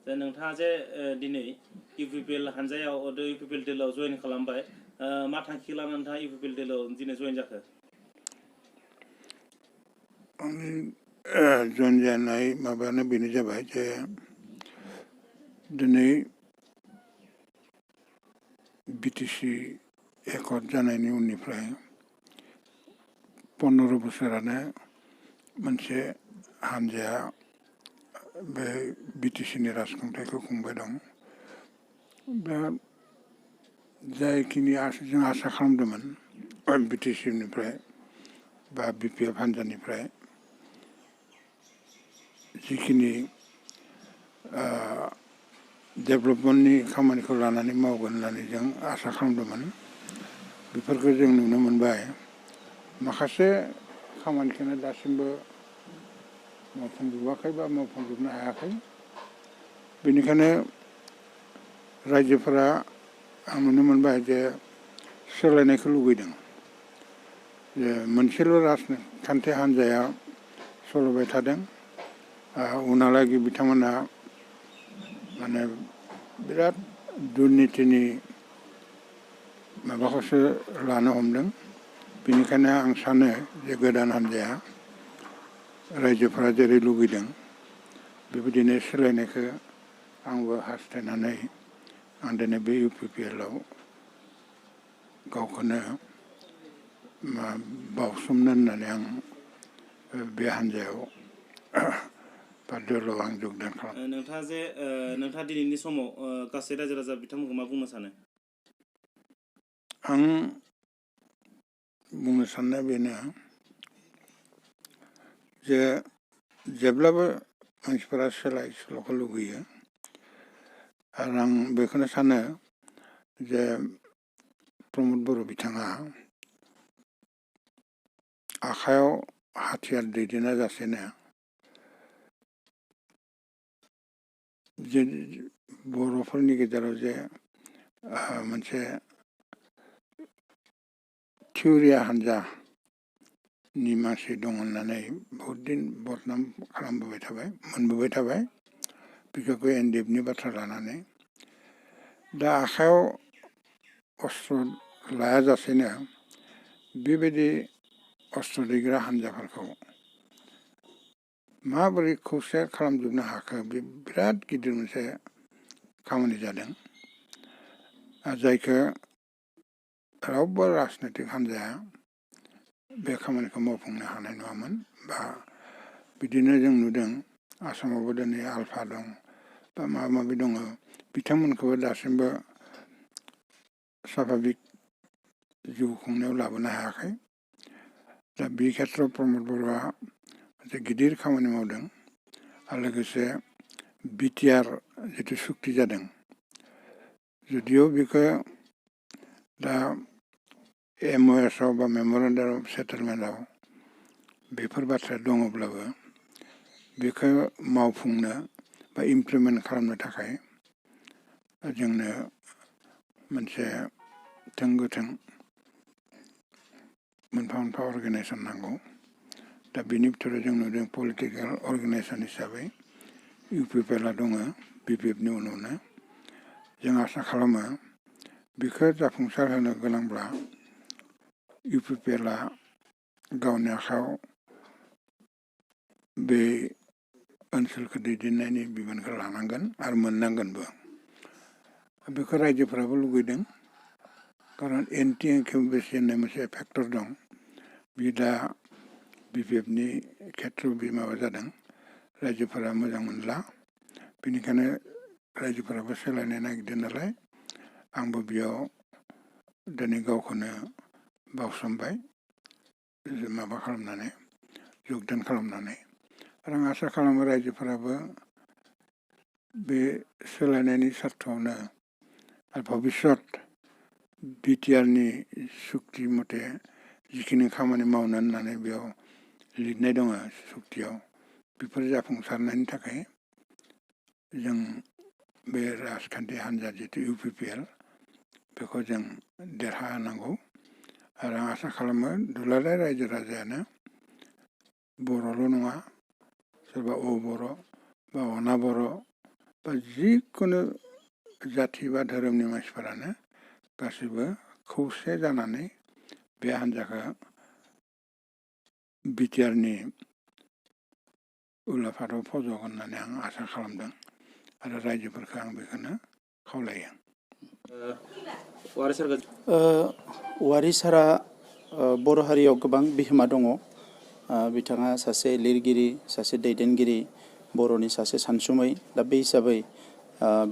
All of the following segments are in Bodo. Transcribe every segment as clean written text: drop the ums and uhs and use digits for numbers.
दा नोंथाङा जे दिनै इउपिपिएल हानजायाव इउपिपिएल दोलोआव जयेन खालामबाय मा थांखि लानानै नोंथाङा इउपिपिएल दोलोआव दिनै जयेन जाखो? आंनि जयेन जानाय माबायानो बेनो जाबाय जे दिनै बिटिसि एकर्ड जानायनि उननिफ्राय 15 बोसोरानो मोनसे हानजाया बे बिटिसिनि राजखान्थिखौ खुंबाय दं। दा जायखिनि जों आसा खालामदोंमोन बिटिसिनिफ्राय बा बिपिएफ हानजानिफ्राय जिखिनि डेभेलपमेन्टनि खामानिखौ लानानै मावगोन होननानै जों आसा खालामदोंमोन बेफोरखौ जों नुनो मोनबाय। माखासे खामानिखौनो दासिमबो मावफुंजोबाखै बा मावफुंजोबनो हायाखै। बेनिखायनो रायजोफोरा आं नुनो मोनबाय जे सोलायनायखौ लुबैदों। जे मोनसेल' राजखान्थि हान्जाया सलिबाय थादों। उनहालागै बिथांमोना माने बिराद दुर्नितिनि माबाखौसो लानो हमदों। बेनिखायनो आं सानो जे गोदान हान्जाया रायजोफोरा जेरै लुबैदों बेबायदिनो सोलायनायखौ आंबो हास्थायनानै आं दिनै बे इउपिपिएलआव गावखौनो बावसोमनो होननानै आं बे हान्जायाव बा दोलोआव आं जगदान खालामो। नोंथाङा दिनैनि समाव गासै रायजो राजा बिथांमोनखौ मा बुंनो सानो? आं बुंनो साननाया बेनो जे जेब्लाबो मानसिफोरा सोलाय सोल'खौ लुबैयो आरो आं बेखौनो सानो जे प्रमद बर' बिथाङा आखायाव हाथियार दैदेना जासेनो जे बर'फोरनि गेजेराव जे मोनसे थिउरिया हान्जानि मानसि दं होननानै बहुद दिन बदनाम मोनबोबाय थाबाय बिखेखकै एनडिएफनि बाथ्रा लानानै। दा आखायाव अस्त्र लायाजासेनो बेबायदि अस्त्र दैग्रा हान्जाफोरखौ माबोरै खौसे खालामजोबनो हाखो बे बिराद गिदिर मोनसे खामानि जादों। जायखौ रावबो राजनैतिक हान्जाया बे खामानिखौ मावफुंनो हानाय नङामोन। बा बिदिनो जों नुदों आसामावबो दिनै आलफा दं बा माबा माबि दङ बिथांमोनखौबो दासिमबो स्वाभाबिक जिउ खुंनायाव लाबोनो हायाखै। दा बे खेथ्रआव प्रमद बर'आ मोनसे गिदिर खामानि मावदों आरो लोगोसे बिटिआर जिथु सुक्ति जादों जुदिअ बेखौ दा एमअएसआव बा मेमरेन्डाम अफ सेटेलमेन्टआव बेफोर बाथ्राया दङब्लाबो बेखौ मावफुंनो बा इमप्लिमेन्ट खालामनो थाखाय जोंनो मोनसे थोंगोथों मोनफा मोनफा अर्गेनाइजेसन नांगौ। दा बेनि भितराव जों नुदों पलिटिकेल अर्गेनाइजेसन हिसाबै इउपिपिएलआ दङ बिपिएफनि उनावनो। जों आसा खालामो बेखौ जाफुंसार होनो गोनांब्ला इउपिपिएलआ गावनि आखायाव बे ओनसोलखौ दैदेननायनि बिबानखौ लानांगोन आरो मोननांगोनबो। बेखौ रायजोफोराबो लुगैदों खारन एन्टि इनकाम्बेन्सि होननाय मोनसे फेक्टर दं। बे दा बिपिएफनि खेथ्रआव बे माबा जादों रायजोफोरा मोजां मोनला। बेनिखायनो रायजोफोराबो सोलायनो नागिरदों नालाय आंबो बेयाव दिनै गावखौनो बावसोमबाय माबा खालामनानै जगदान खालामनानै। आरो आं आसा खालामो रायजोफोराबो बे सोलायनायनि सार्थआवनो आरो भबिसत बिटिआरनि सुक्ति मथे जिखिनि खामानि मावनो होननानै बेयाव लिरनाय दङ सुक्तियाव बेफोर जाफुंसारनायनि थाखाय जों बे राजखान्थि हान्जा जितु इउपिपिएल बेखौ जों देरहाहोनांगौ। आरो आं आसा खालामो दुलाराय रायजो राजायानो बर'ल' नङा सोरबा अ बर' बा अना बर' बा जिखुनु जाथि बा धोरोमनि मानसिफोरानो गासैबो खौसे जानानै बे हान्जाखौ बिटिआरनि उलाफादाव फज'गोन होननानै आं आसा खालामदों आरो रायजोफोरखौ आं बेखौनो खावलायो। वारि सारा बर' हारियाव गोबां बिहोमा दङ। बिथाङा सासे लिरगिरि, सासे दैदेनगिरि, बर'नि सासे सानसुमै। दा बे हिसाबै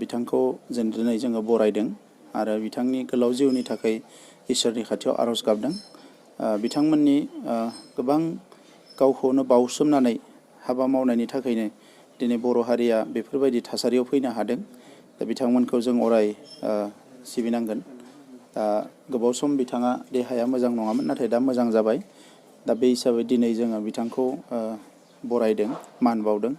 बिथांखौ जों दिनै जोङो बरायदों आरो बिथांनि गोलाव जिउनि थाखाय इसोरनि खाथियाव आर'ज गाबदों। बिथांमोननि गोबां गावखौनो बाउसोमनानै हाबा मावनायनि थाखायनो दिनै बर' हारिया बेफोरबायदि थासारियाव फैनो हादों। दा बिथांमोनखौ जों अराय सिबिनांगोन। दा गोबाव सम बिथाङा देहाया मोजां नङामोन, नाथाय दा मोजां जाबाय। दा बे हिसाबै दिनै जोङो बिथांखौ बरायदों, मान बावदों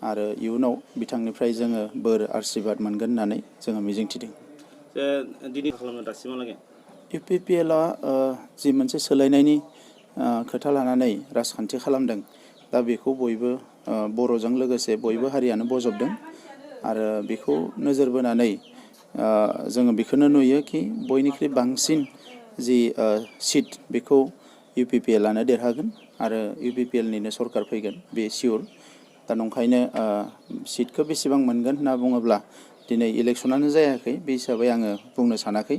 आरो इयुनाव बिथांनिफ्राय जोङो बोर आशीर्बाद मोनगोन होननानै जोङो मिजिंथिदों। दिनै खालामनो दासिमहालागै UPPLआ जि मोनसे सोलायनायनि खोथा लानानै राजखान्थि खालामदों, दा बेखौ बयबो बर'जों लोगोसे बयबो हारियानो बजबदों आरो बेखौ नोजोर बोनानै जोङो बेखौनो नुयो कि बयनिख्रुइ बांसिन जि सिट बेखौ UPPLआनो देरहागोन आरो UPPLनिनो सरकार फैगोन, बे सियर। दा नंखायनो सिटखौ बेसेबां मोनगोन होनना बुङोब्ला दिनै इलेक्सनानो जायाखै, बे हिसाबै आङो बुंनो सानाखै।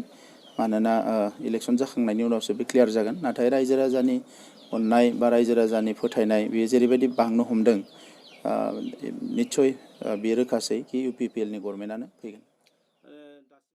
मानोना इलेक्सन जाखांनायनि उनावसो बे क्लियार जागोन। नाथाय रायजो राजानि अननाय बा रायजो राजानि फोथायनाय बेयो जेरैबायदि बांनो हमदों, निस्सय बेयो रोखासै कि UPPLनि गभर्नमेन्टआनो फैगोन।